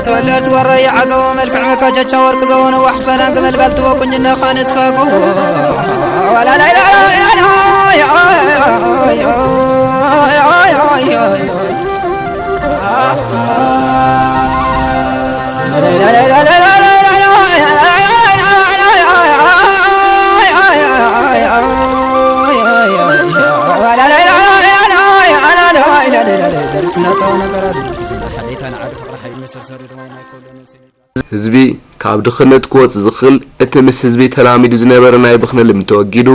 ተወለድቲ ወረይ ዓዞ መልክዕ መካቸቻ ወርቂ ዘበነ ዋሕሰና ግመል ባልትዎ ቁንጅና ኻነት ፈቁ ህዝቢ ካብ ድኽነት ክወጽእ ዝኽእል እቲ ምስ ህዝቢ ተላሚዱ ዝነበረ ናይ ብኽነ ልምዲ ተወጊዱ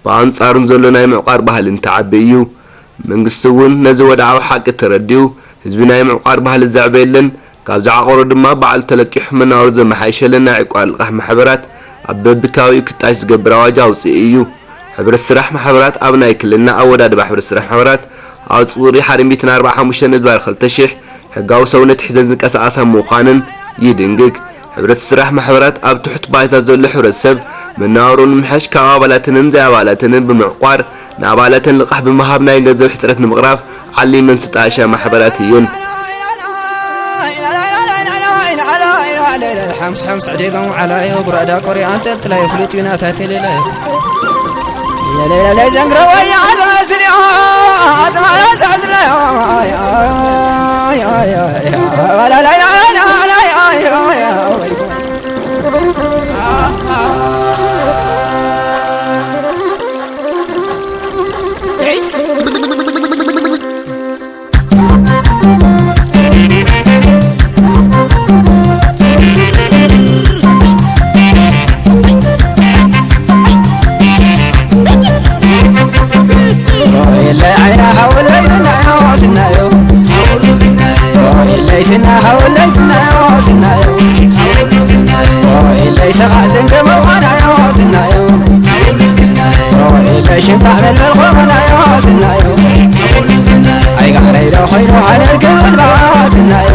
ብኣንጻሩ ንዘሎ ናይ ምዕቋር ባህሊ እንትዓቢ እዩ። መንግስቲ እውን ነዚ ወድዓዊ ሓቂ ተረዲኡ ህዝቢ ናይ ምዕቋር ባህሊ ዘዕበየለን ካብ ዝዓቖሮ ድማ ባዕሉ ተለቂሑ መነባብሮ ዘመሓየሸለን ናይ ዕቋር ልቓሕ ማሕበራት ኣብ በብከባቢኡ ክጣይሽ ዝገብር ኣዋጅ ኣውጺኡ እዩ። ሕብረት ስራሕ ማሕበራት ኣብ ናይ ክልልና ኣወዳድባ ሕብረት ስራሕ ማሕበራት ኣውጽኡ ቁጽሪ ሓደ ሚእትን ኣርባዓን ሓሙሽተን እዝባር ክልተ ሽሕ ሕጋዊ ሰውነት ሒዘን ዝንቀሳቐሳ ምዃነን ይድንግግ። ሕብረት ስራሕ ማሕበራት ኣብ ትሑት ባይታ ዘሎ ሕብረተሰብ መነባብርኡ ንምምሕያሽ ካብ ኣባላተንን ዘይኣባላተንን ብምዕቋር ንኣባላተን ልቓሕ ብምሃብ ናይ ገንዘብ ሕጽረት ንምቕራፍ ዓሊመን ዝጣየሻ ማሕበራት እየን። ሓምስ ሓምስ ዕዴጋሙ ዓላዮ ጉራዳ ቆሪ ኣንጠልጥላዮ ፍሉጥ ዩ ናታ ቴሌላዮ ለለለለይ ዘንግረወያ ዝመስል ዩ ኣጥማራ ዘዝለዮ ሮኤለይ ዓይና ሓወለይ ዝናዮ ዝናዮ ሮኤለይ ዝና ሓወለይ ዝናዮ ዝናዮ ሮኤለይ ሰቓ ዘንገመ ዋናዮ ዝናዮ ሮኤለይ ሽንታ መልበል ቆመናዮ ዝናዮ ኣይጋሕረይ ዶ ኮይኑ ሃለል ክብል ባስናዮ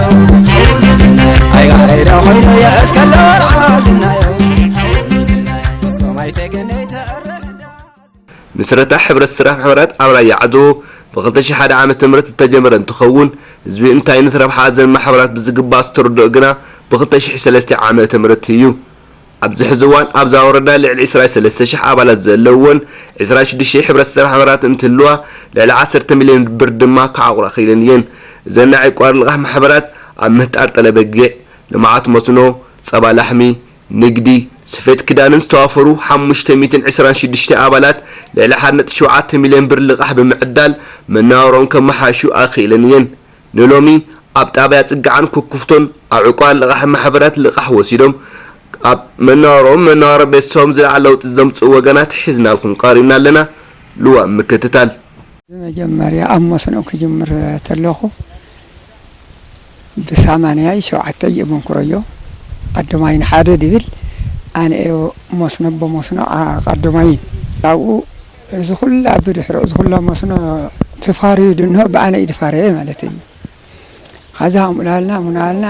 ኣይጋሕረይ ዶ ኮይኑ የዕስ ከሎ ወርዓስናዮ ፍጹም ኣይተገነይ ተዕርፍ እንዳ ምስረታ ሕብረት ስራሕ ማሕበራት ኣብ ራያ ዓዘቦ ብ ክልተ ሽሕ ሓደ ዓመተ ምህረት ዝተጀመረ እንትኸውን ህዝቢ እንታይነት ረብሓ እዘን ማሕበራት ብዝግባእ ዝተረድኦ ግና ብ ክልተ ሽሕ ሰለስተ ዓመተ ምህረት እዩ። ኣብዚ ሕዚ እዋን ኣብዛ ወረዳ ልዕሊ ዕስራ ሰለስተ ሽሕ ኣባላት ዘለውወን ዕስራ ሽዱሽተ ሕብረት ስራሕ ማሕበራት እንትህልዋ ልዕሊ ዓሰርተ ሚልዮን ብር ድማ ክዓቑራ ክኢለን እየን። እዘን ናይ ዕቋር ልቓሕ ማሕበራት ኣብ ምህጣር ጠለበጊዕ፣ ልምዓት መስኖ፣ ጸባ ላሕሚ፣ ንግዲ፣ ስፌት ክዳንን ዝተዋፈሩ ሓሙሽተ ሚእትን ዕስራን ሽዱሽተ ኣባላት ልዕሊ ሓደ ነጥቢ ሸውዓተ ሚልዮን ብር ልቓሕ ብምዕዳል መነባብሮኦም ከመሓይሹ ኣኽኢለን እየን። ንሎሚ ኣብ ጣብያ ጽግዓን ኩኩፍቶን ኣብ ዕቋር ልቓሕ ማሕበራት ልቓሕ ወሲዶም ኣብ መነባብሮኦም መነባብሮ ቤተሰቦም ዝለዓለ ለውጢ ዘምጽኡ ወገናት ሒዝናልኩም ቀሪብና ኣለና። ልዋም ምክትታል። ብመጀመርያ ኣብ መስኖ ክጅምር ተለኹ ብሰማንያ ሸውዓተ እየ መንኩረዮ። ቀዳማይን ሓደ ድብል ኣነ እየ መስኖ ብመስኖ ኣ-፣ ቀዳማይን ኣብኡ እዚ ኩላ ብድሕሪኡ እዚ ኩላ መስኖ ተፋርዩ ድንሆ ብኣነ እዩ ተፋረየ ማለት እዩ። ኸዚ ኣምኡላልና፣ ኣምኡላልና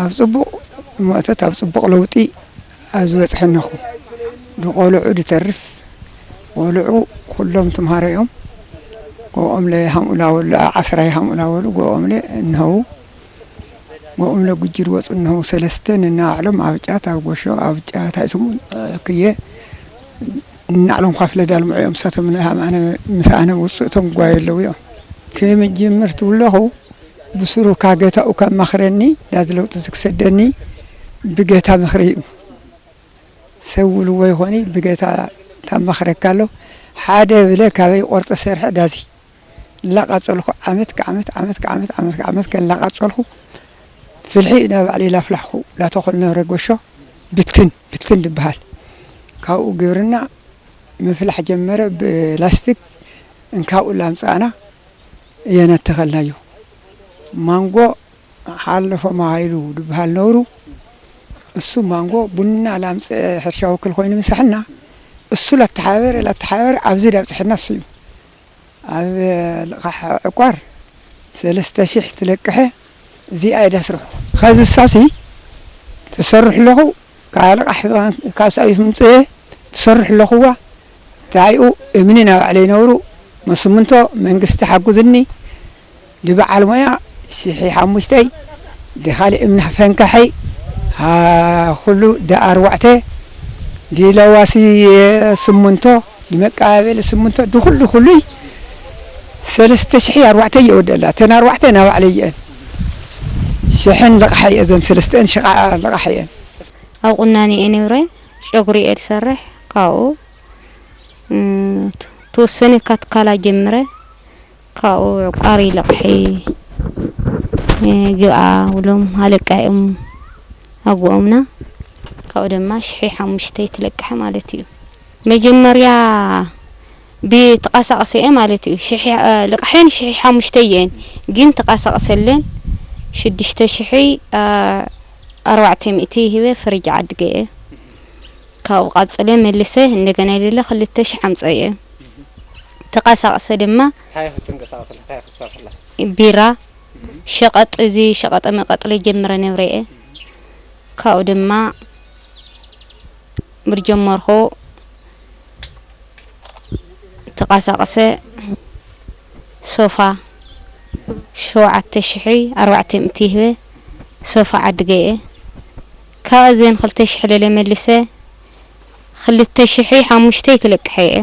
ኣብ ጽቡቕ መእቶት፣ ኣብ ጽቡቕ ለውጢ ኣብ ዝበጽሐ እነኹ። ንቖልዑ ድተርፍ፣ ቆልዑ ኩሎም ተምሃሮ እዮም። ጎኦም ለ ሃምኡላ ወሉ፣ ዓስራይ ሃምኡላ ወሉ፣ ጎኦም ለ እንሀው፣ ጎኦም ለ ጉጅር ወጹ እንሀው፣ ሰለስተ ነናባዕሎም ኣብ ጫት፣ ኣብ ጎሾ፣ ኣብ ጫት ኣይስሙ፣ ክየ፣ እናዕሎም ኳፍለ ዳልምዑ እዮም። እሳቶም ለ ሃም ኣነ፣ ምስ ኣነ ውጽእቶም ጓይ ኣለዉ እዮም። ክምጅምር ትብለኹ፣ ብስሩ ካገታኡ ከማኽረኒ፣ ዳዚ ለውጢ ዝክሰደኒ ብገታ ምኽሪ እዩ። ሰብ ውልዎ ይኾኒ ብገታ ታማኽረካ ኣሎ። ሓደ ብለ ካበይ ቆርጸ ሰርሐ ዳዚ ላቃጸልኩ ዓመት ክዓመት፣ ዓመት ክዓመት፣ ዓመት ክዓመት ከላቃጸልኩ ፍልሒ ናብ ባዕለይ ላፍላሕኩ ላተኾነ ረጎሾ ብትን፣ ብትን ድበሃል። ካብኡ ግብርና ምፍላሕ ጀመረ። ብላስቲክ እንካብኡ ላምጻእና የነተኸልናዮ። ማንጎ ሓለፎ ማይሉ ድበሃል ነብሩ፣ እሱ ማንጎ ቡና ላምጸ ሕርሻ ወክል ኮይኑ ምሳሕና፣ እሱ ለተሓበረ ለተሓበረ ኣብዚ ዳብጽሕና እሱ እዩ። ኣብ ልቓሕ ዕቋር ሰለስተ ሽሕ ትለቅሐ እዚኣ እየ ዳስርሑ። ኸዚ ሳሲ ትሰርሕ ኣለኹ፣ ካብ ልቓሕ ካብ ሳዩስ ምምፅእ ትሰርሕ ኣለኹዋ። ታይኡ እምኒ ናባዕለ ይነብሩ፣ መስምንቶ መንግስቲ ሓጉዝኒ፣ ድበዓል ሞያ ሽሒ ሓሙሽተይ፣ ድኻልእ እምኒ ፈንካሐይ፣ አ፣ ኩሉ ደኣርባዕተ፣ ድለዋሲ ስምንቶ፣ ንመቀባበሊ ስምንቶ ድኹሉ ኩሉይ ሰለስተ ሽሕ ኣርባዕተ እየ ወደላ። እተን ኣርባዕተ ናባዕለ እየን። ሽሕን ልቕሓ እየ፣ እዘን ሰለስተን ሽቓ ልቕሓ እየን። ኣብ ቁናኒ እየ ነብረ፣ ጨጉሪ እየ ዝሰርሕ። ካብኡ፣ እ፣ ተወሰነ ካብ ትካላ ጀምረ፣ ካብኡ ዕቋሪ ልቕሒ፣ እ፣ ግብኣ ውሎም ኣለቃ እዮም ኣጉኦምና። ካብኡ ድማ ሽሒ ሓሙሽተ ትለቅሐ ማለት እዩ። መጀመርያ ብተቐሳቕሰ እየ ማለት እዩ። ሽሒ፣ እ፣ ልቕሐን ሽሒ ሓሙሽተ እየን፣ ግን ተቐሳቕሰለን ሽዱሽተ ሽሒ፣ እ፣ ኣርባዕተ ሚእቲ ሂበ ፍርጅ ዓድገ እየ። ካብኡ ቀጽለ መልሰ እንደገና ኢለ ክልተ ሽሕ ኣምጸ እየ። ተቐሳቕሰ ድማ እንታይ ክትንቀሳቐሰላ፣ እንታይ ክትሰርሕላ? ቢራ፣ ሸቐጥ፣ እዚ ሸቐጠ መቐጥለ ጀምረ ነብረ እየ። ካብኡ ድማ ብር ጀመርኩ። ተቐሳቕሰ ሶፋ ሸውዓተ ሽሒ ኣርባዕተ ሚእቲ ይህበ። ሶፋ ዓድገ እየ። ካብኡ ዘን ክልተ ሽሕ ለለ መልሰ ክልተ ሽሒ ሓሙሽተ ክለቅሐ እየ።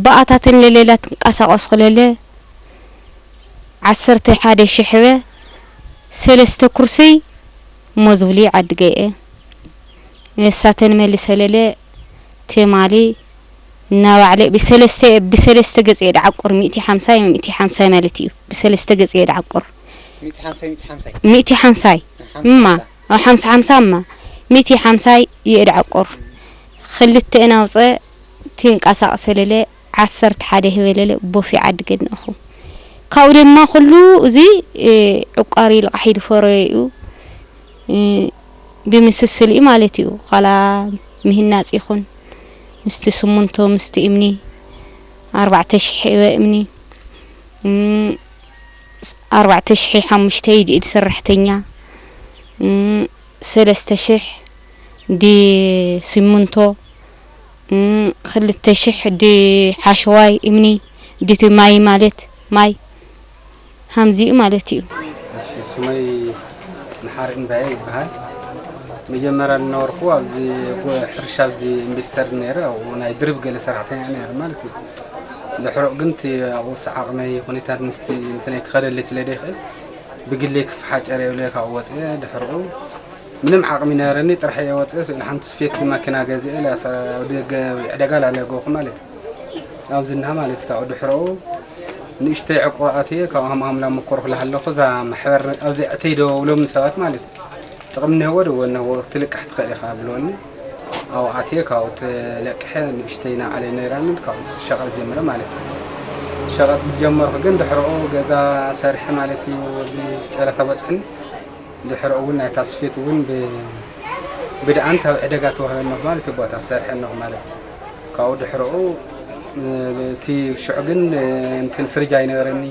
ብኣታተን ለሌላ ትንቀሳቐስ ክለለ ዓሰርተ ሓደ ሽሕ ህበ ሰለስተ ኩርሲይ ሞዝብሊ ዓድገ እየ። ንሳተን መልሰ ለለ ትማሊ እናባዕለ ብሰለስተ፣ ብሰለስተ ገጽ እየ ደዓቁር፣ ሚእቲ ሓምሳይ፣ ሚእቲ ሓምሳይ ማለት እዩ። ብሰለስተ ገጽ እየ ደዓቁር። ሚእቲ ሓምሳይ፣ ሚእቲ ሓምሳይ። ሚእቲ ሓምሳይ። ሓምሳ እማ፣ ሓምሳ። ኣብ ሓምሳ ሓምሳ እማ፣ ሚእቲ ሓምሳይ እየ ደዓቁር። ክልተ እናውጸ ትንቀሳቕሰ ለለ ዓሰርተ ሓደ ህበ ለለ ቦፌ ዓዲ ገድንእኹ። ካብኡ ድማ ኩሉ እዚ፣ እ፣ ዕቋሪ ልቓሒ ዝፈረዮ እዩ። እ፣ ብምስስል እዩ ማለት እዩ። ኻላ ምህናጽ ይኹን፣ ምስቲ ስሙንቶ፣ ምስቲ እምኒ፣ ኣርባዕተ ሽሕ እበ እምኒ፣ እም፣ ኣርባዕተ ሽሕ ሓሙሽተ ኢድ ኢድ ሰራሕተኛ፣ እም፣ ሰለስተ ሽሕ ዲ ስሙንቶ፣ እም፣ ክልተ ሽሕ ዲ ሓሸዋይ እምኒ፣ ድቲ ማይ ማለት ማይ ሃምዚኡ ማለት እዩ። እሺ፣ ስመይ መሓሪ እምባየ ይበሃል። መጀመርያ ዝነበርኩ ኣብዚ ጎ-፣ ሕርሻ ኣብዚ ኢንቨስተር ነይረ፣ ኣብኡ ናይ ድርብ ገለ ሰራሕተኛ ነይረ ማለት እዩ። ድሕሮ ግን እቲ ኣብኡስ ዓቕመይ ኩነታት ምስቲ እንትነይ ክኸደለይ ስለ ዘይኽእል ብግለይ ክፈሓጨር እየ ኢለ ካብኡ ወፅየ። ድሕርኡ ምንም ዓቕሚ ነይረኒ፣ ጥራሕ እየ ወፅየ። ስእሊ ሓንቲ ስፌት ማኪና ገዚአ፣ ላሳ-፣ ወደ ገ-፣ ዕደጋ ላለገኹ ማለት እዩ። ኣብዚ እና ማለት ካብኡ ድሕረኡ ንእሽተይ ዕቁብ ኣትየ፣ ካብኡ ሃም ኣምላኽ መኮርኩ ላሃለኹ፣ እዛ ማሕበር ኣብዚ ኣተይ ዶ ውሎም ሰባት ማለት ጥቕሚ ንህቦ ዶ ወነዎ ትልቅሕ ትኽእል ኢኻ ብለኒ። ኣብኡ ኣትየ፣ ካብኡ ተለቅሐ፣ ንእሽተይ ናዕለይ ነይራንን፣ ካብኡ ሸቐጥ ጀምረ ማለት እዩ። ሸቐጥ ጀመርኩ፣ ግን ድሕረኡ ገዛ ሰርሐ ማለት እዩ፣ እዚ ጨረታ በፅሕኒ። ድሕረኡ እውን ናይታ ስፌት እውን ብ-፣ ብድኣን ካብ ዕደጋ ተዋህበ ኣለኹ ማለት እዩ፣ ቦታ ሰርሐ ኣለኹ ማለት እዩ። ካብኡ ድሕረኡ፣ እ፣ እቲ ሽዑ ግን፣ እ፣ እንትን ፍርጅ ኣይነበረኒ፣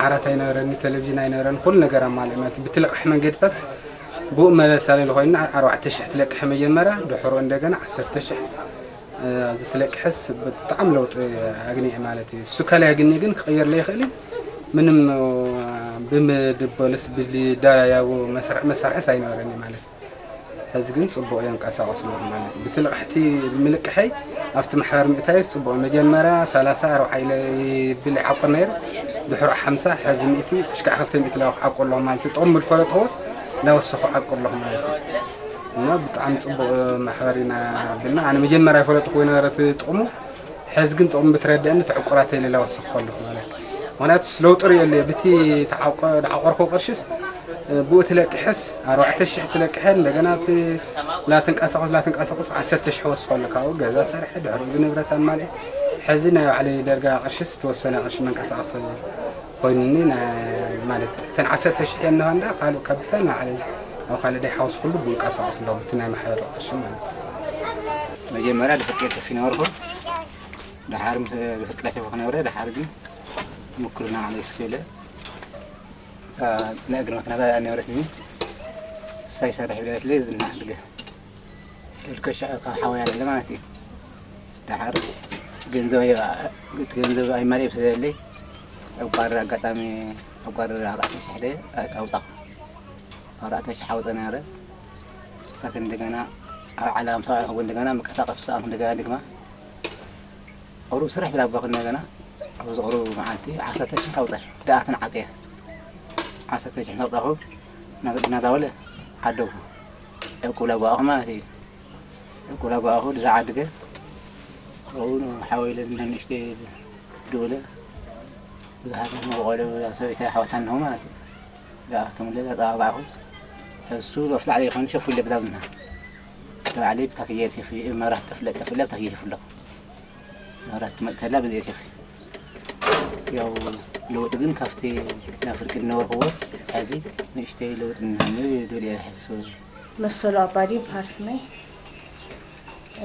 ዓራት ኣይነበረኒ፣ ቴሌቪዥን ኣይነበረኒ፣ ኩሉ ነገር ኣማልእ ማለት እዩ። ብትልቕሕ መንገድታት ብኡ መሳለሊ ኮይና ኣርባዕተ ሽሕ ትለቅሐ መጀመርያ፣ ድሕረኡ እንደገና ዓሰርተ ሽሕ፣ እ፣ ኣብዚ ትለቅሐስ ብጣዕሚ ለውጢ ኣግኒዐ ማለት እዩ። እሱ ካልኣይ ኣግኒ ግን ክቕየር ለይኽእል እዩ። ምንም፣ እ፣ ብምድበልስ ብልዳያቡ መስርሕ መሳርሕስ ኣይነበረኒ ማለት እዩ። ሕዚ ግን ጽቡቕ እዮም ቀሳቐሱ ማለት እዩ። ብትልቕሕቲ ብምልቅሐይ ኣብቲ ማሕበር ምእታይስ ጽቡቕ። መጀመርያ ሰላሳ ኣርብዓ ኢለ ይብል ይዓቁር ነይሩ። ድሕሩ ሓምሳ፣ ሕዚ ሚእቲ፣ ኣሽካዕ ክልተ ሚእቲ ላወ ክዓቁር ኣለኹ ማለት እዩ። ጥቕሚ ዝፈለጥኹዎስ ላወሰኹ ዓቁር ኣለኹ ማለት እዩ። እና ብጣዕሚ ጽቡቕ ማሕበር ኢና ብልና። ኣነ መጀመርያ ይፈለጥኹዎ ነበረ እቲ ጥቕሙ። ሕዚ ግን ጥቕሙ ብትረድአኒ ተዕቁራተይ ኢለ ላወሰኹ ኣለኹ ማለት እዩ። ምኽንያቱ ለውጢ ርእየሉ እየ። ብቲ ተዓቆ-፣ ዝዓቆርኩ ቅርሽስ ብኡ ትለቅሕስ ኣርባዕተ ሽሕ ትለቅሐ፣ እንደገና እቲ ላተንቀሳቐስ ላተንቀሳቐስ ዓሰርተ ሽሕ ወስኸሉ ካብኡ ገዛ ሰርሐ ድሕሪ እዚ ንብረት ኣማልኤ ሕዚ ናይ ባዕለይ ደርጋ ቅርሽስ ዝተወሰነ ቅርሺ መንቀሳቐሲ ኮይኑኒ። ማለት እተን ዓሰርተ ሽሕ እየን እንዳ ካልእ ከብተን ንዓለይ ኣብ ካልእ ደይ ሓውስ ኩሉ ብንቀሳቐስ ኣለዎ ብቲ ናይ ማሕበር ቅርሺ ማለት። መጀመርያ ድፍርቂ ጽፊ ነበርኩ። ድሓር ድፍርቂ ዳሸፈ ክነብረ ድሓር ግን ምክርና ዓለይ ስክለ ንእግር መኪናታ ነበረትኒ። ሳይ ሰርሕ ብለትለ ዝና ድገ ልከሻ ካብ ሓወያ ለለ ማለት እዩ። ድሓር ገንዘብ ገንዘብ ኣይማልእ ብስለለይ ዕቋር ኣጋጣሚ ዕቋር ኣርባዕተ ሽሕ ደ ኣውፃኹ። ኣርባዕተ ሽሕ ኣውፀ ነረ። ሳት እንደገና ኣብ ዓላ ምሳዕ ክቡ እንደገና ምቀሳቀስ ብሰኣም እንደገና ድግማ ቁሩብ ስራሕ ብላባኹ እንደገና ኣብዚ ቁሩብ መዓልቲ ዓሰርተ ሽሕ ኣውፀ። ደኣትን ዓፀየ ዓሰርተ ሽሕ ኣውፃኹ። ናዛወለ ዓደጉ ዕቁብ ላጓኣኹ ማለት እዩ። ዕቁብ ላጓኣኹ ድዛ ዓድገ ኣብኡ ሓወይለ ንእሽተይ ድውለ ብዙሓት መቆለ ሰበይታ ሓወታ ኣለኹ ማለት እዩ። ደኣቶም ለዛ ጸባባኹ እሱ ሎፍ ላዕለ ይኾን ሸፉ ይለ ብዛዝና ተባዕለ ብታክየ ሸፉ መራት ተፍለጥ ተፍለ ብታክየ ሸፉ ኣለኹ። መራት ትመጥተላ ብዘይ ሸፉ ያው ለውጥ ግን ካብቲ ናብ ፍርቂ ዝነበርክዎ ሕዚ ንእሽተይ ለውጥ እንሃኒ ይብል እየ ሕዚ ሰብ። መሰሉ ኣባዲ ይበሃል ስመይ።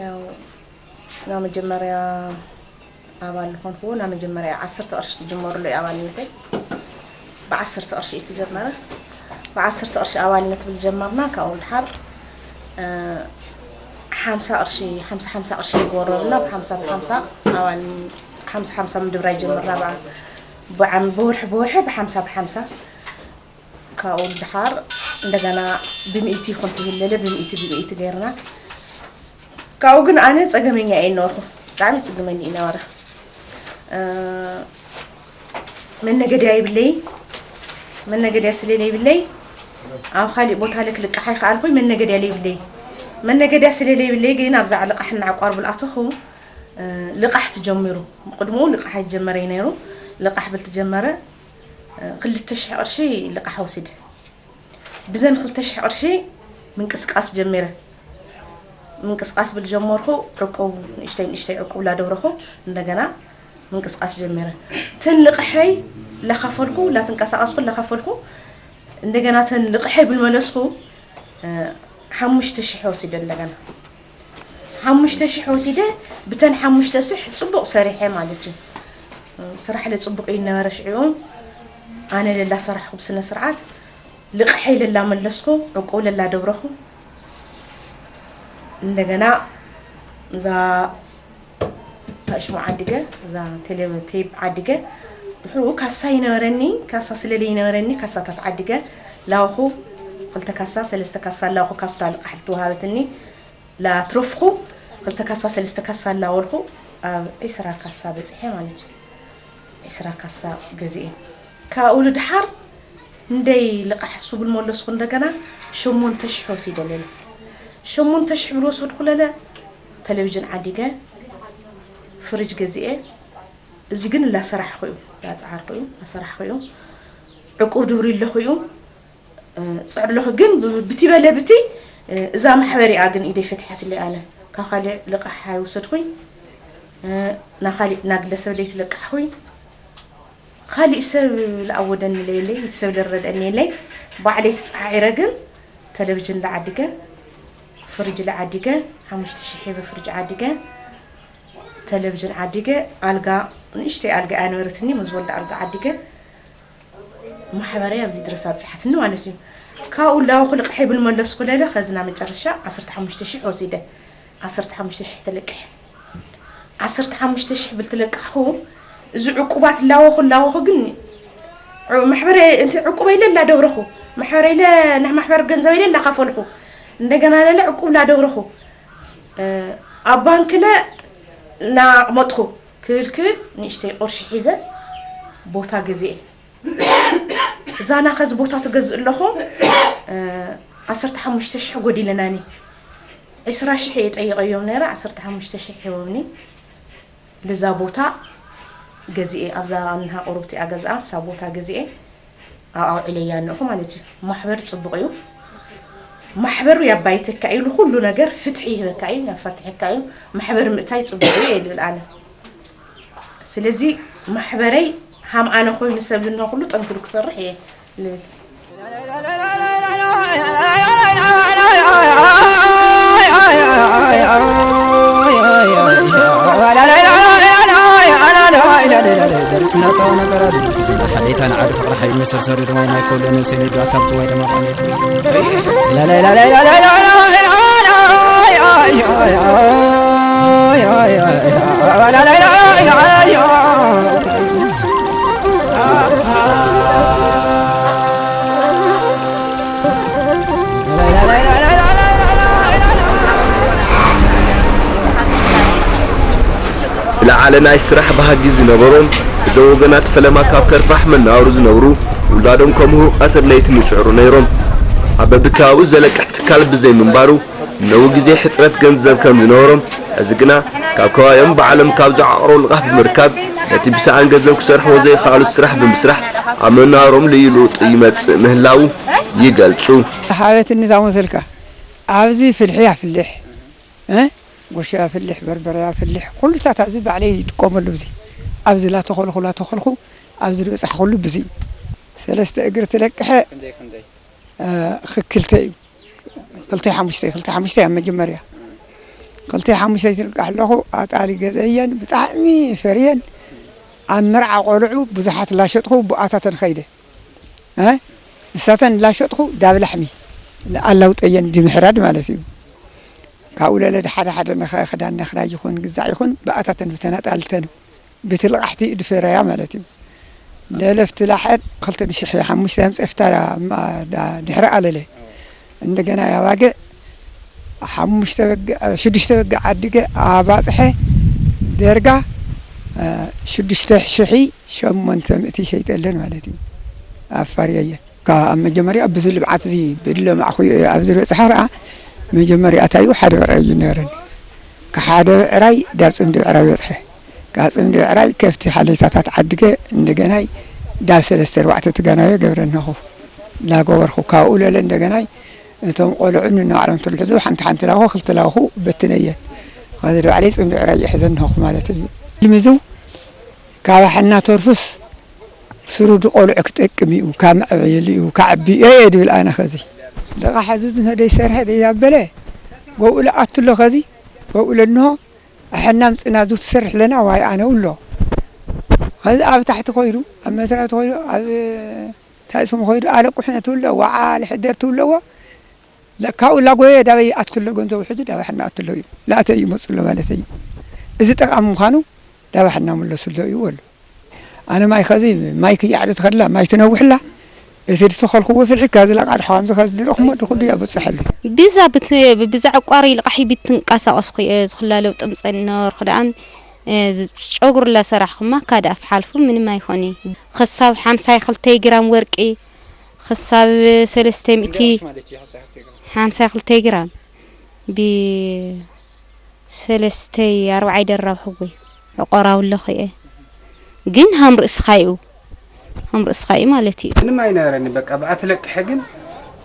ያው ናብ መጀመርያ ኣባል ዝኾንክዎ ናብ መጀመርያ ዓሰርተ ቅርሺ ትጅመርሉ እዩ ኣባልነተይ። ብዓሰርተ ቅርሺ እዩ ትጀመረ። ብዓሰርተ ቅርሺ ኣባልነት ብልጀመርና ካብኡ ድሓር ሓምሳ ቅርሺ ሓምሳ ሓምሳ ቅርሺ ንግበረሉና ብሓምሳ ብሓምሳ ኣባል ሓምሳ ሓምሳ ምድብራይ ጀመርና። ብዓ- ብዓም- ብወርሒ ብወርሒ ብሓምሳ ብሓምሳ ካብኡ ድሓር እንደገና ብሚእቲ ይኹን ትብል ለለ ብሚእቲ ብሚእቲ ገይርና። ካብኡ ግን ኣነ ጸገመኛ እየ ነበርኩ። ብጣዕሚ ይጽግመኒ እዩ ነበረ። መነገድያ ይብለይ። መነገድያ ስለለ ይብለይ ኣብ ካሊእ ቦታ ለክ ልቃሕ ኣይከኣልኩይ። መነገድያ ለይብለይ መነገድያ ስለለ ይብለይ ግን ኣብዛ ልቃሕ እናዕቋር ብልኣተኹ ልቃሕ ትጀምሩ። ቅድምኡ ልቃሕ ኣይጀመረ ነይሩ። ልቃሕ ብል ትጀመረ ክልተ ሽሕ ቅርሺ ልቃሕ ወሲደ። ብዘን ክልተ ሽሕ ቅርሺ ምንቅስቃስ ጀሚረ። ምንቅስቃስ ብል ጀመርኩ። ዕቁብ ንእሽተይ ንእሽተይ ዕቁብ ላደብረኹ እንደገና ምንቅስቃስ ጀሚረ። ተን ልቕሐይ ላኸፈልኩ ላተንቀሳቀስኩ ላኸፈልኩ እንደገና ተን ልቕሐይ ብል መለስኩ። ሓሙሽተ ሽሕ ወሲደ እንደገና ሓሙሽተ ሽሕ ወሲደ። ብተን ሓሙሽተ ሽሕ ጽቡቕ ሰሪሐ ማለት እዩ። ስራሕ ለጽቡቕ እዩ ነበረ ሽዑ። ኣነ ለላ ሰራሕኩ ብስነ ስርዓት ልቕሐይ ለላ መለስኩ። ዕቁብ ለላ ደብረኹ። እንደገና እዛ ታሽሙ ዓዲገ እዛ ቴሌ ቴፕ ዓዲገ ድሕሩ ካሳ ይነበረኒ። ካሳ ስለለ ይነበረኒ ካሳታት ዓዲገ ላውኹ ክልተ ካሳ ሰለስተ ካሳ ላውኹ ካብታ ልቃሕ ልትወሃበትኒ ላትረፍኩ ክልተ ካሳ ሰለስተ ካሳ ላወልኩ ኣብ ዒስራ ካሳ በጺሐ ማለት እዩ። ዒስራ ካሳ ገዚኤ ካብኡ ልድሓር እንደይ ልቃሕ ሱብል መለስኩ እንደገና ሸሞንተ ሽሕ ወሲደ ለለ ሸሞንተ ሽሕ ብል ወሰድኩ ለለ ተለቪዥን ዓዲገ ፍርጅ ገዚኤ እዚ ግን ላሰራሕኩ እዩ ላፀዓርኩ እዩ ላሰራሕኩ እዩ ዕቁብ ድብሪ ኣለኹ እዩ። ጽዕለኹ ግን ብቲ በለ ብቲ እዛ ማሕበር እያ ግን ኢደይ ፈቲሓትለይ ኣነ ካብ ካሊእ ልቓሕ ኣይወሰድኩኝ። ናካሊእ ናግለሰብ ለይትለቃሕኩኝ። ካሊእ ሰብ ለኣወደኒ ለየለይ እቲ ሰብ ለረድአኒ የለይ። ባዕለይ ተጻዒረ ግን ተለቪዥን ለዓዲገ ፍርጅ ለዓዲገ ሓሙሽተ ሽሕ ሂበ ፍርጅ ዓዲገ ተለቪዥን ዓዲገ ኣልጋ ንእሽተይ ኣልጋ እያ ነበረትኒ መዝወልዳ ኣልጋ ዓዲገ ማሕበረይ ኣብዚ ድረስ ኣብፅሓትኒ ማለት እዩ። ካብኡ ላወ ክልቅሐ ይብል መለስኩ ለለ ከዚ ናብ መጨረሻ ዓሰርተ ሓሙሽተ ሽሕ ወሲደ ዓሰርተ ሓሙሽተ ሽሕ ተለቅሐ ዓሰርተ ሓሙሽተ ሽሕ ብል ትለቃሕኹ እዚ ዕቁባት ላወኹ ላወኹ ግን ማሕበረ እንተ ዕቁበ ኢለ ላደብረኹ ማሕበረ ኢለ ናብ ማሕበር ገንዘብ ኢለ ላካፈልኹ እንደገና ለለ ዕቁብ ላደብረኹ ኣብ ባንክለ ናቕመጥኹ ክብል ክብል ንእሽተይ ቅርሺ ሒዘ ቦታ ገዚኤ እዛ ናኸዚ ቦታ ትገዝእ ኣለኹ ዓሰርተ ሓሙሽተ ሽሕ ጎዲለናኒ ዕስራ ሽሕ እየ ጠይቀዮም ነረ ዓሰርተ ሓሙሽተ ሽሕ ሂቦምኒ ልዛ ቦታ ገዚኤ ኣብዛ እንሃ ቁሩብቲ ኣገዝኣ እሳ ቦታ ገዚኤ ኣብ ኣውዒለያ ኣለኹ ማለት እዩ ማሕበር ፅቡቅ እዩ ማሕበሩ ያባይተካ እዩ፣ ንኹሉ ነገር ፍትሒ ይህበካ እዩ፣ ያፋትሐካ እዩ። ማሕበር ምእታይ ጽቡቕ እዩ እየ ልብል ኣነ። ስለዚ ማሕበረይ ሃም ኣነ ኮይኑ ሰብ ዝንሆ ኩሉ ጠንኪሩ ክሰርሕ እየ ልብል። ስናጻው ነገር ኣሉ ብዙና ሓሌታ ንዓዱ ፍቕሪ ሓይል መሰርሰሪ ድማ ናይ ኮሎ ነብሰ ነዱ ኣታብ ዝዋይ ደማ ባኔቱ ዝለዓለ ናይ ስራሕ ባህጊ ዝነበሮም እዞም ወገናት ፈለማ ካብ ከርፋሕ መነባብሮ ዝነብሩ ውላዶም ከምህሩ ቀትር ለይቲ ይጽዕሩ ነይሮም። ኣብ በብከባቢኡ ዘለቅሕ ትካል ብዘይምንባሩ ነዊ ግዜ ሕጽረት ገንዘብ ከም ዝነበሮም፣ ሕዚ ግና ካብ ከባቢኦም ባዕሎም ካብ ዝዓቕሮ ልቓሕ ብምርካብ ነቲ ብሰኣን ገንዘብ ክሰርሕዎ ዘይኸኣሉ ስራሕ ብምስራሕ ኣብ መነባብሮም ልዩ ለውጢ ይመጽእ ምህላዉ ይገልጹ። ሓበትኒ እዛ መሰልካ ኣብዚ ፍልሒ ኣፍልሕ እ ጎሻ ኣፍልሕ፣ በርበረ ኣፍልሕ፣ ኩሉታት ኣብዚ ባዕለይ ይጥቀመሉ። እዚ ኣብዚ ላተኾልኹ ላተኾልኹ ኣብዚ ዝበጻሕኩሉ ብዚ እዩ። ሰለስተ እግሪ ትለቅሐ እ፣ ክክልተ እዩ። ክልተ ሓሙሽተ፣ ክልተ ሓሙሽተ ኣብ መጀመርያ። ክልተ ሓሙሽተ ትልቃሕ ኣለኹ፣ ኣጣሊ ገዘየን ብጣዕሚ ፈርየን። ኣብ መርዓ ቆልዑ ብዙሓት ላሸጥኹ ብኣታተን ኸይደ። እ፣ ንሳተን ላሸጥኹ ዳብ ላሕሚ ኣላውጠየን ድምሕራድ ማለት እዩ። ካብኡ ለለ ሓደ ሓደ ነኸ ክዳን ነኽራይ ይኹን ግዛዕ ይኹን ብኣታተን ብተናጣልተን ብትልቃሕቲ ድፈረያ ማለት እዩ። ለለፍቲ ላሐድ ክልተ ብሽሕ ሓሙሽተ ኣምፀፍታ ድሕሪ ኣለለ እንደገና ያባግዕ ሓሙሽተ በግ ሽዱሽተ በግ ዓድገ ኣባፅሐ ደርጋ ሽዱሽተ ሽሒ ሸሞንተ ምእቲ ሸይጠለን ማለት እዩ። ኣፋርየየን ካብ ኣብ መጀመርያ ብዙ ልብዓት እዚ ብድለ ማዕኹ ኣብዚ ዝበፅሐ ረኣ መጀመርያ ኣታዩ ሓደ ብዕራይ እዩ ነረኒ። ካብ ሓደ ብዕራይ ዳብ ፅምዲ ብዕራይ በፅሐ። ካብ ፅምዲ ብዕራይ ከፍቲ ሓሌታታት ዓድገ እንደገናይ ዳብ ሰለስተ ኣርባዕተ ትጋናዮ ገብረ እነኹ ላገበርኩ ካብኡ ለለ እንደገናይ እቶም ቆልዑ ንናባዕሎም ትልሕዙ ሓንቲ ሓንቲ ላኹ ክልተ ላኹ በትነየ። ኸዚ ድባዕለይ ፅምዲ ብዕራይ ይሕዘ እነኹ ማለት እዩ። ልምዙ ካብ ኣሕልና ተርፉስ ስሩ ድቆልዑ ክጠቅም እዩ፣ ካብ መዕበየሉ እዩ፣ ከዕቢ እዩ እየ ድብል ኣነ። ኸዚ ደቓ ሐዚ ዝንሆ ደይሰርሐ ደይዛበለ ጎብኡ ለኣቱ ኣሎ። ኸዚ ጎብኡ ለንሆ ኣሐና ምፅና ዙ ትሰርሕ ለና ዋይ ኣነ ውሎ። ኸዚ ኣብ ታሕቲ ኮይዱ ኣብ መስራት ኮይዱ ኣብ ታይስሙ ኮይዱ ኣለቁ ሕነ ትውለ ዋዓ ልሕደር ትውለዎ። ካብኡ ላጎየ ዳበይ ኣትሎ ገንዘቡ ሕዚ ዳባሕና ኣትሎ እዩ። ላእተ እዩ መፅሎ ማለት እዩ። እዚ ጠቃሚ ምዃኑ ዳባሕና ምለስሎ እዩ ወሉ። ኣነ ማይ ኸዚ ማይ ክያዕድ ትኸድላ ማይ ትነውሕላ። እቲ ዝተኸልኩዎ ፍልሒ ካዚ ላቃድ ሓዋምዚ ኸዚ ድረኹሞ ድኹዱ እያ በፅሐሉ። ብዛ ብት- ብዛ ዕቋሪ ልቃሒ ብትንቀሳቀስኩ እየ ዝኽላ ለውጢ ምፀ ነበርኩ ደኣም ጨጉር ላሰራሕኩማ ካደ ኣፍ ሓልፉ ምንም ኣይኾኒ። ክሳብ ሓምሳይ ክልተይ ግራም ወርቂ ክሳብ ሰለስተ ሚእቲ ሓምሳ ክልተ ግራም ብሰለስተይ ኣርባዓይ ደራብ ሕጎይ ዕቆራዊ ኣለኹ እየ። ግን ሃም ርእስኻ ይኡ ሃም ርእስኻ እዩ ማለት እዩ። ምንም ኣይነበረኒ በቃ ብኣትለቅሐ ግን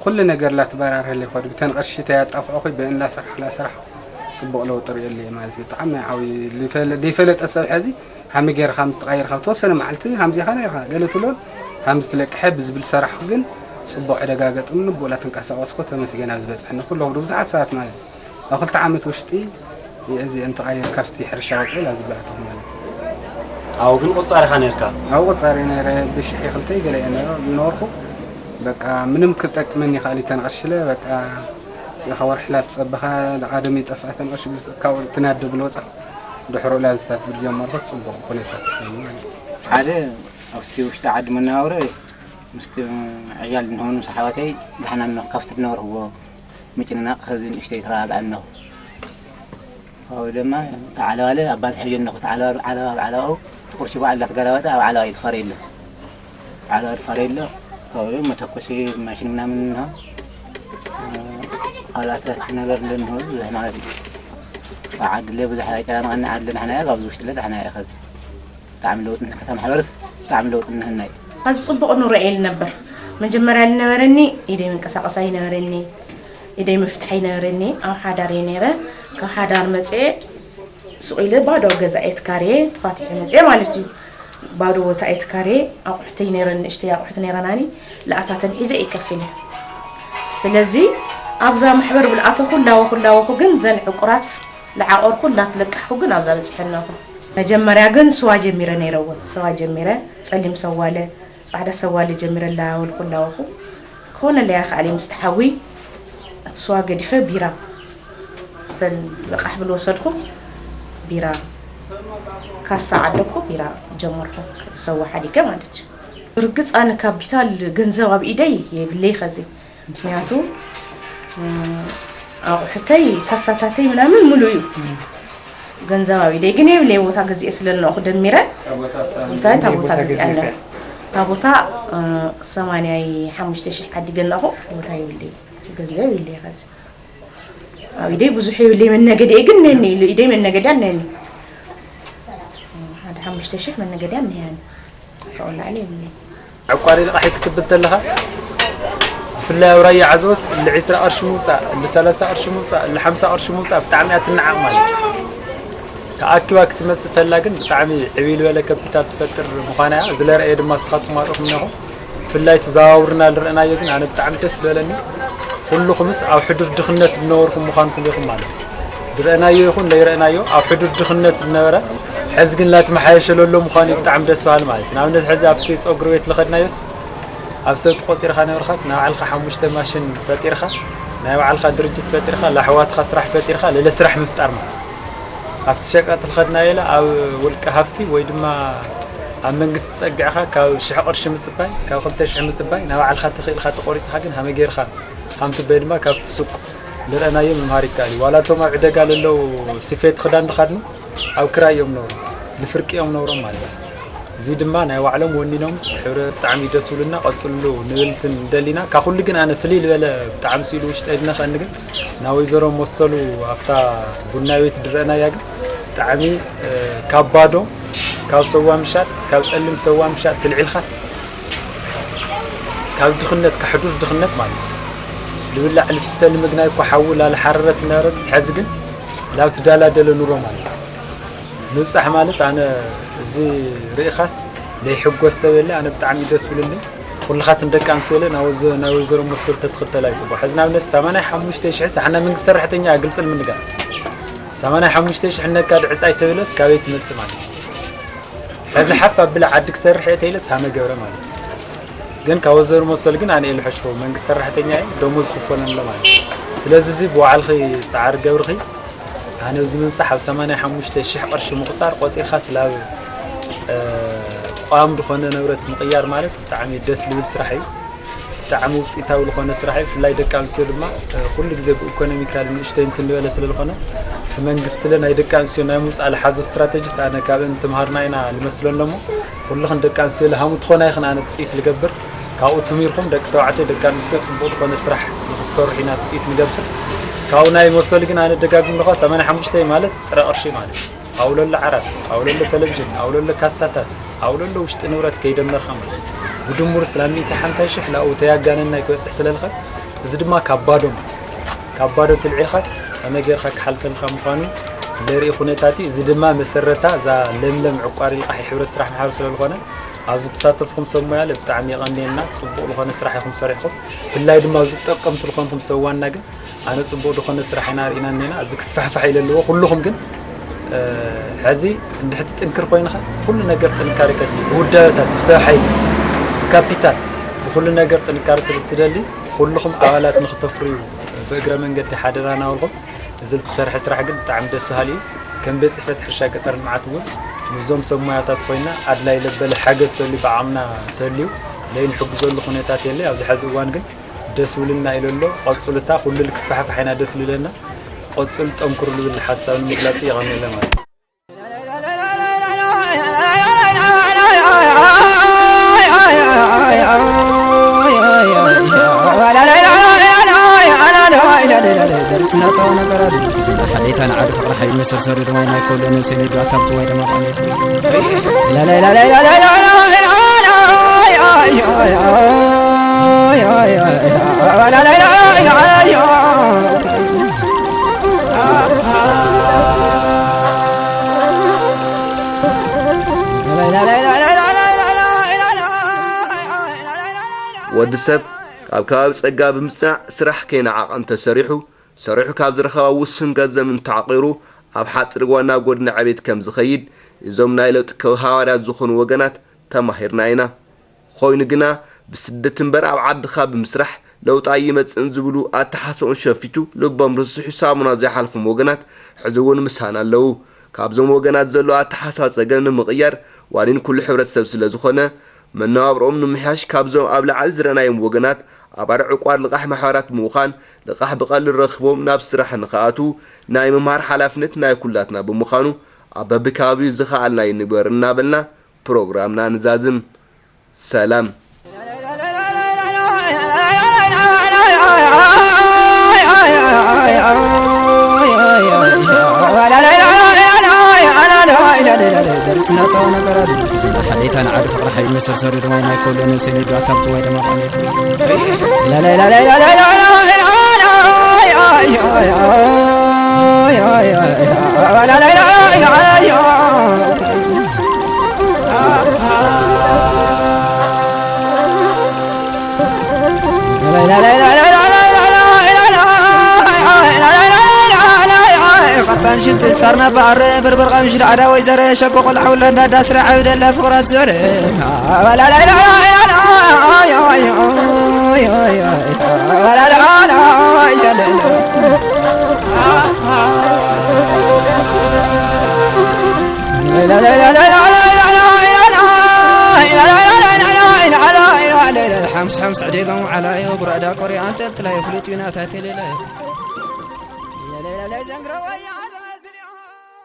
ኩሉ ነገር ላትበራርሀለይ ኾድ ብተን ቅርሺ ተያጣፍዐኹ ብእን ላሰራሕ ላሰራሕ ፅቡቕ ለውጢ ርእየሉ እየ ማለት እዩ። ብጣዕሚ ዓብዪ ዘይፈለጠ ሰብ ሕዚ ሃሚ ገይርካ ምስ ተቐይርካ ብተወሰነ መዓልቲ ሃምዚ ኢኻ ነይርካ ገለ ትብሎን ሃምዚ ትለቅሐ ብዝብል ሰራሕኩ ግን ፅቡቕ ዕደጋ ገጥምኒ ብኡ ላተንቀሳቐስኩ ተመስገን ኣብዚ በፅሐኒ ኩሎ ብዙሓት ሰባት ማለት እዩ ኣብ ክልተ ዓመት ውሽጢ እዚ እንተቐይር ካብቲ ሕርሻ ወፅኢ ላዚ ዝኣተኹ ማለት እዩ። ኣብኡ ግን ቆፃሪ ኢኻ ነይርካ? ኣብኡ ቆፃሪ ነይረ ብሽሕ ክልተ ገለ እየ ዝነበርኩ በቃ ምንም ክጠቅመኒ ይኽእል እዩ ተንቐሽለ በቃ ስኢኻ ወርሒ ላትፀበኻ ደቓ ደም ይጠፍኣ ተንቐሽ ካብኡ ትናደ ብልወፃ ድሕሮ ላዝታት ብዝጀመርኩ ፅቡቕ ኩነታት ኮይኑ ማለት እዩ። ሓደ ኣብቲ ውሽጢ ዓዲ መነባብሮ ምስቲ ዕያል እንሆኑ ሰሓባተይ ዳሕና እኖ ከፍቲ ዝነበርክዎ ምጭንናቕ ኸዚ ንእሽተይ ተረጋግዐ እነኹ። ካብኡ ድማ ተዓለባለ ኣባዝሐ እየ እነኹ ተዓለባ ብዓለባ ብዓለባኡ ትቁርሲ በዓል እንዳተገላበጠ ኣብ ዓለባ ይድፋር የለ ዓለባ ይድፋር የለ። ካብኡ መተኮሲ ማሽን ምናምን እንሆ ካልኣት ነገር እንደንሆ ብዙሕ ማለት እዩ። ዓድለ ብዙሕ ኣይጨናነቐኒ ዓድለ ንሕና እያ ካብዚ ውሽጥለ ንሕና እያ ኸዚ። ብጣዕሚ ለውጢ ንከተማ ሓበርስ ብጣዕሚ ለውጢ እኒሀና እዩ። ኣዚ ጽቡቕ ኑሮ እየ ልነብር። መጀመርያ ልነበረኒ ኢደይ መንቀሳቐሲ ኣይነበረኒ። ኢደይ መፍትሕ ኣይነበረኒ፣ ኣብ ሓዳር እየ ነይረ። ካብ ሓዳር መፅኤ ሱቕ ኢለ ባዶ ገዛ እየ ትካርየ፣ ተፋቲሐ መፅኤ ማለት እዩ። ባዶ ቦታ እየ ትካርየ፣ ኣቑሑተይ ነይረን፣ ንእሽተይ ኣቑሑት ነይረናኒ፣ ለኣታተን ሒዘ እየ ከፊለ። ስለዚ ኣብዛ ማሕበር ብልኣተኹ፣ ላወኹ፣ ላወኹ ግን ዘን ዕቁራት ለዓቆርኩ፣ ላትለቃሕኩ ግን ኣብዛ በፂሐ ኣለኹ። መጀመርያ ግን ስዋ ጀሚረ ነይረ እውን፣ ስዋ ጀሚረ፣ ፀሊም ሰዋለ፣ ጻዕዳ ሰዋለ ጀሚረ ላወልኩ፣ ላወኹ። ክኾነለይ ኣይከኣለ፣ ምስ ተሓዊ እቲ ስዋ ገዲፈ ቢራ፣ እተን ልቓሕ ብል ወሰድኩ፣ ቢራ ካሳ ዓደኩ፣ ቢራ ጀመርኩ፣ ሰዋ ሓዲገ ማለት እዩ። ብርግጽ ኣነ ካፒታል ገንዘብ ኣብ ኢደይ የብለይ ኸዚ፣ ምክንያቱ፣ እ፣ ኣቑሑተይ፣ ካሳታተይ ምናምን ሙሉ እዩ። ገንዘብ ኣብ ኢደይ ግን የብለይ፣ ቦታ ገዚኤ ስለ ኣለኹ ደሚረ። እንታይ እታ ቦታ ገዚኣ ኣለኹ? እታ ቦታ፣ እ፣ ሰማንያ ሓሙሽተ ሺሕ ዓዲ ገናኹ፣ ቦታ የብለይ፣ ገንዘብ የብለይ ኸዚ። ኣብ ኢደይ ብዙሕ የብለይ፣ መነገዲኤ ግን ነኒ ኢሉ፣ ኢደይ መነገዲያ ነኒ። ሓደ ሓሙሽተ ሺሕ መነገዲያ እኒሀኒ። ካብኡ ንላዕሊ የብለይ። ዕቋሪ ልቓሒ ክትብል ተለኻ፣ ብፍላይ ኣብ ራያ ዓዘቦስ እሊ ዕስራ ቅርሺ ምውፃእ፣ እሊ ሰላሳ ቅርሺ ምውፃእ፣ እሊ ሓምሳ ቅርሺ ምውፃእ ብጣዕሚ እያ ትነዓቕ ማለት እዩ። ተኣኪባ ክትመፅእ ተላ ግን ብጣዕሚ ዕብይ ዝበለ ከፒታል ትፈጥር ምዃና እያ። እዚ ለረአየ ድማ ንስኻትኩም ኣርኢኹም እኒኹም። ብፍላይ ተዘዋውርና ዝረአናዮ ግን ኣነ ብጣዕሚ ደስ ዝበለኒ። ኩልኹምስ ኣብ ሕዱር ድኽነት ዝነበርኩም ምዃንኩም ኢኹም ማለት እዩ። ዝረአናዮ ይኹን ዘይረአናዮ ኣብ ሕዱር ድኽነት ዝነበረ፣ ሕዚ ግን ላተመሓየሸ ለሎ ምዃኑ እዩ ብጣዕሚ ደስ በሃሊ ማለት እዩ። ንኣብነት ሕዚ ኣብቲ ፀጉሪ ቤት ዝኸድናዮስ ኣብ ሰብ ተቖፂርካ ነበርካስ ናይ ባዕልኻ ሓሙሽተ ማሽን ፈጢርካ፣ ናይ ባዕልኻ ድርጅት ፈጢርካ፣ ለኣሕዋትኻ ስራሕ ፈጢርካ፣ ለለ ስራሕ ምፍጣር ማለት እዩ። ኣብቲ ሸቀጥ ዝኸድናዮ ኢለ ኣብ ውልቀ ሃፍቲ ወይ ድማ ኣብ መንግስቲ ጸጊዕኻ ካብ ሽሕ ቅርሺ ምጽባይ፣ ካብ ክልተ ሽሕ ምጽባይ፣ ናብ ባዕልኻ ተኽኢልካ ተቆሪጽኻ ግን ሃመ ጌርካ ሃምቲ በይ ድማ ካብቲ ሱቅ ዝረኣናዮ ምምሃር ይከኣል እዩ። ዋላ እቶም ኣብ ዕደጋ ለለዉ ስፌት ክዳን ድኻድኑ ኣብ ክራይ እዮም ነብሩ፣ ንፍርቂ እዮም ነብሮም ማለት እዩ። እዚ ድማ ናይ ባዕሎም ወኒኖምስ ሕብረ ብጣዕሚ ደስ ብሉና፣ ቀጽሉ ንብል እንትን እንደሊና። ካብ ኩሉ ግን ኣነ ፍልይ ዝበለ ብጣዕሚ ስኢሉ ውሽጠይ ዝነኸእኒ ግን ናብ ወይዘሮ መሰሉ ኣብታ ቡና ቤት ድረአናያ ግን ብጣዕሚ፣ እ፣ ካብ ባዶ፣ ካብ ሰዋ ምሻጥ፣ ካብ ጸሊም ሰዋ ምሻጥ ትልዒልካስ ካብ ድኽነት፣ ካብ ሕዱር ድኽነት ማለት እዩ። ልብላዕ ልስተ ንምግናይ እኮ ሓዊ ላልሓረረት ነበረት፣ ሕዚ ግን ላብ ትዳላደለ ኑሮ ማለት እዩ። ምብጻሕ ማለት ኣነ እዚ ርኢኻስ ዘይሕጎስ ሰብ የለ። ኣነ ብጣዕሚ እዩ ደስ ብሉኒ። ኩልኻትን ደቂ ኣንስትዮ የለ ናብ ወዘ-፣ ናብ ወይዘሮ መሰሉ ተትኽተላ እዩ ጽቡቕ። ሕዚ ንኣብነት ሰማንያ ሓሙሽተ ሽሕ ሳሕና መንግስቲ ሰራሕተኛ ግልጽ ንምንጋር ሰማንያ ሓሙሽተ ሽሕ ነጋድ ዕጻይ ተብለስ ካበይ ትመጽእ ማለት እዩ። ሕዚ ሓፍ ኣብለ ዓዲ ክሰርሕ እየ ተይለስ ሃመ ገብረ ማለት እዩ። ግን ካብ ወይዘሮ መሰሉ ግን ኣነ እየ ልሕሾ መንግስቲ ሰራሕተኛ እየ ደሞዝ ክፈለኒ ኣሎ ማለት እዩ። ስለዚ እዚ ብባዕልኺ ጻዕሪ ገብርኺ ኣነ ኣብዚ ምምጻሕ ኣብ ሰማንያ ሓሙሽተ ሽሕ ቅርሺ ምቑጻር ቆጺርካ ስላብ፣ እ፣ ቋም ዝኾነ ንብረት ምቕያር ማለት ብጣዕሚ ደስ ልብል ስራሕ እዩ። ብጣዕሚ ውጽኢታዊ ዝኾነ ስራሕ እዩ። ብፍላይ ደቂ ኣንስትዮ ድማ፣ እ፣ ኩሉ ግዜ ብኢኮኖሚካሊ ንእሽተይ እንትን ዝበለ ስለ ዝኾነ እቲ መንግስቲ ለ ናይ ደቂ ኣንስትዮ ናይ ምውጻእ ልሓዞ ስትራተጂስ ኣነ ካብ እንትምሃርና ኢና ልመስለሎ እሞ ኩልኽን ደቂ ኣንስትዮ ልሃሙ ትኾና ኢኽን ኣነ ትጽኢት ልገብር። ካብኡ ትምህርኩም ደቂ ተባዕትዮ ደቂ ኣንስትዮ ጽቡቕ ዝኾነ ስራሕ ንክትሰርሑ ኢና ትጽኢት ንገብር። ካብኡ ናይ መሰሉ ግን ኣነ ደጋግም ኣለኹ ሰማንያ ሓሙሽተ ማለት ጥረ ቅርሺ ማለት እዩ። ኣብለሎ ዓራት፣ ኣብለሎ ቴሌቪዥን፣ ኣብለሎ ካሳታት፣ ኣብለሎ ውሽጢ ንብረት ከይደመርካ ማለት እዩ። ብድምሩ ስላብ ሚእቲ ሓምሳ ሽሕ ላኡ ተያጋነና ይክበጽሕ ስለልኸ እዚ ድማ ካብ ባዶ ማለት እዩ። ካብ ባዶ ትልዒልካስ ከመይ ጌርካ ክሓልፈልካ ምዃኑ ለርኢ ኩነታት እዩ። እዚ ድማ መሰረታ እዛ ለምለም ዕቋሪ ልቓሒ ሕብረት ስራሕ ማሕበር ስለልኾነ ኣብዚ ተሳተፍኩም ሰብ ሞያ ብጣዕሚ የቐንየና። ጽቡቕ ዝኾነ ስራሕ ኢኹም ሰሪሕኩም። ብፍላይ ድማ ኣብዚ ተጠቀምቲ ዝኾንኩም ሰብ ዋና ግን ኣነ ጽቡቕ ዝኾነ ስራሕ ኢና ርኢና እኔና። እዚ ክስፋሕፋሕ ኢለ ኣለዎ። ኩልኹም ግን፣ እ፣ ሕዚ እንድሕቲ ጥንክር ኮይንኻ ኩሉ ነገር ጥንካሬ ከድሊ ብውዳበታት ብሰብ ሓይሊ ብካፒታል ብኩሉ ነገር ጥንካሬ ስለ እትደሊ ኩልኹም ኣባላት ንክተፍርዩ ብእግረ መንገዲ ሓደራ ናበልኩም። እዚ ልትሰርሐ ስራሕ ግን ብጣዕሚ ደስ በሃሊ እዩ። ከም ቤት ጽሕፈት ሕርሻ ገጠር ልምዓት እውን ምስዞም ሰብ ሞያታት ኮይና ኣድላይ ለበለ ሓገዝ ተልዩ ብዓቕምና ተልዩ ለይንሕግዘሉ ኩነታት የለ። ኣብዚ ሕዚ እዋን ግን ደስ ውልና ኢሉ ኣሎ። ቀጽሉታ ኩሉ ልክስፋሕፋሕ ኢና ደስ ልብለና። ቀጽሉ ጠንክሩ ልብል ሓሳብ ንምግላጽ የቐንየለ ማለት እዩ። ደርግስና ፃዋ ነገራ ሓሌታ ንዓዱ ፍቕሪ ሓይሉ መሰርሰሪ ድማ ናይ ከብሎ ነብሰ ነዱ ኣታብ ፅዋይ ደማ ባዕለቱ። ወዲ ሰብ ካብ ከባቢ ጸጋ ብምጽናዕ ስራሕ ከይነዓቐ እንተሰሪሑ፣ ሰሪሑ ካብ ዝረኸባ ውሱን ገንዘብ እንተዓቒሩ፣ ኣብ ሓጺር እዋን ናብ ጎድኒ ዕቤት ከም ዝኸይድ እዞም ናይ ለውጢ ሃዋርያት ዝኾኑ ወገናት ተማሂርና ኢና። ኾይኑ ግና፣ ብስደት እምበር ኣብ ዓድኻ ብምስራሕ ለውጢ ኣይመጽእን ዝብሉ ኣተሓሳስብኦም ሸፊቱ፣ ልቦም ርስሑ ሳሙና ዘይሓልፎም ወገናት ሕዚ እውን ምሳና ኣለዉ። ካብዞም ወገናት ዘሎ ኣተሓሳስባ ጸገም ንምቕያር ዋኒን ኩሉ ሕብረተሰብ ስለ ዝኾነ፣ መነባብሮኦም ንምምሕያሽ ካብዞም ኣብ ላዕሊ ዝረኣናዮም ወገናት ኣባል ዕቋር ልቓሕ ማሕበራት ብምዃን፣ ልቓሕ ብቐሊል ረኺቦም ናብ ስራሕ ንኽኣትዉ ናይ ምምሃር ሓላፍነት ናይ ኩላትና ብምዃኑ፣ ኣብ በብከባቢኡ ዝኸኣልናዮ ንግበር እናበልና ፕሮግራምና ንዛዝም። ሰላም። ስናጻው ነገራት ሓሌታ ንዓዱ ፍቕሪ ሓይል መሰርሰሪ ድማ ማይ ኮሎ ነብሰይ ነዱ ኣታብ ዝዋይ ደማ ቃኔት ቀጣን ሽንቲ ሳርና ባዕረ ብርብር ቐምሽ ዳዕዳ ወይዘረ ሸኮ ቆልዓ ውለዳ ዳስረ ዓብደላ ፍቕራት ዝዕረ ሓምስ ሓምስ ዕዴጋሙ ዓላዮ ጉራዳ ቆሪኣ ኣንጠልጥላዮ ፍሉጥ እዩ ናታ ቴሌላዮ ዘንግረወያ